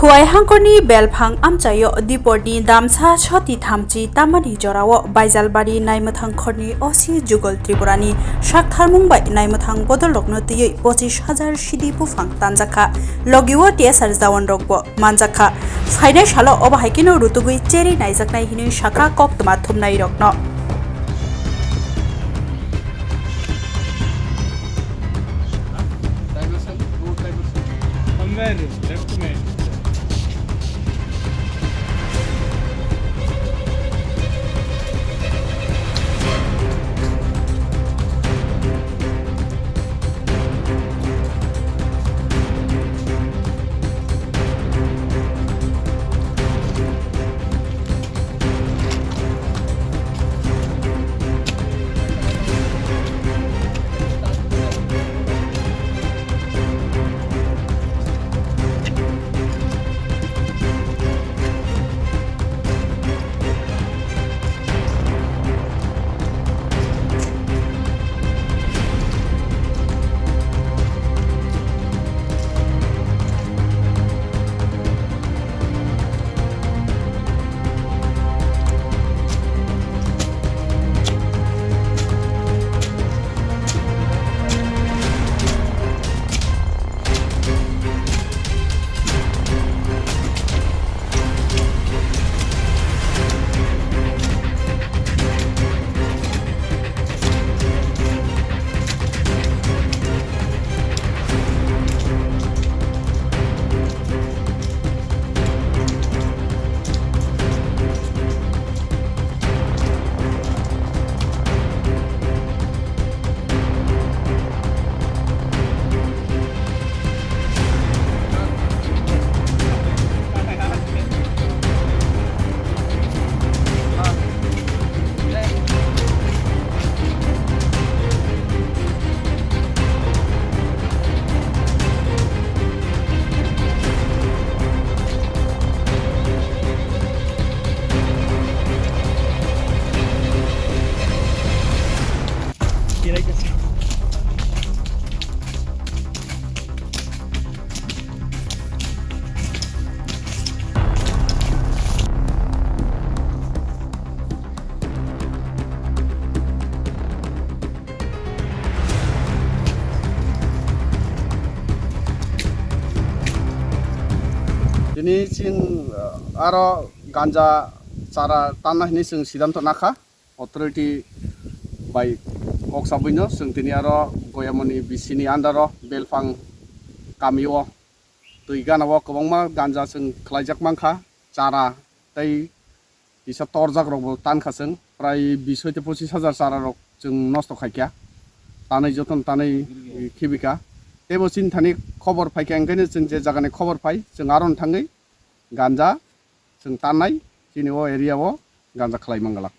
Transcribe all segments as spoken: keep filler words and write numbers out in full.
Khowai hangkorni Belphang amchaio Dipor ni damsa soti thamchi tamani jorao Baijalbari naimwthang khorni O C Jugal Tripura ni saktharmung bai naimwthang bodolrokno twiwi pochis hajar sidi buphang tanjakha, logio T S R jawan rokbo manjakha. Phainai salo obo hai kheno rutugwi cherwi naijaknai hinwi sakha koktwma thumnairokno. Somewhere left me. Tini chwng, uh, aro ganja chara tanna hinwi chwng sidanto nakha. Authority bai kok sabwino chwng tini aro Goyamoni B C ni under o Belphang kamio twi gana o kwbangma ganja chwng khlaijak mankha, chara tei kisa torjak rokbo tankha chwng, prai bis hoite pochis hajar chara rok chwng nosto khaikha, tanwi jotono tanwi khibikha. Teibo chini thani khobor phaikha, enkaino chwng je jagani khobor phai chwng aro thangwi ganja chwng tannai chini o area o ganja khlai mangalak.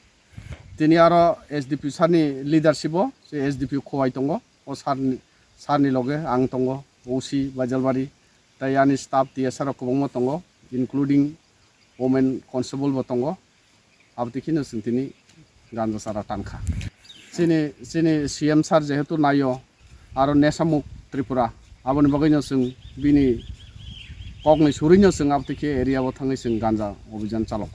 Tini aro S D P sir ni leadership o, se S D P Khowai tongo, o sir ni, sir ni loge ang tongo, O C Baijalbari, tei ani staff T S R rok kwbangma tongo, including women constable bo tongo. Aboni kheno chwng tini ganja chara tankha. Chini, chini C M sir jehetu naio, aro Nesha Mukt Tripura, aboni bagwino chwng bini kokni surino chwng aboni khe area o thangwi chwng ganja obhijan chalok.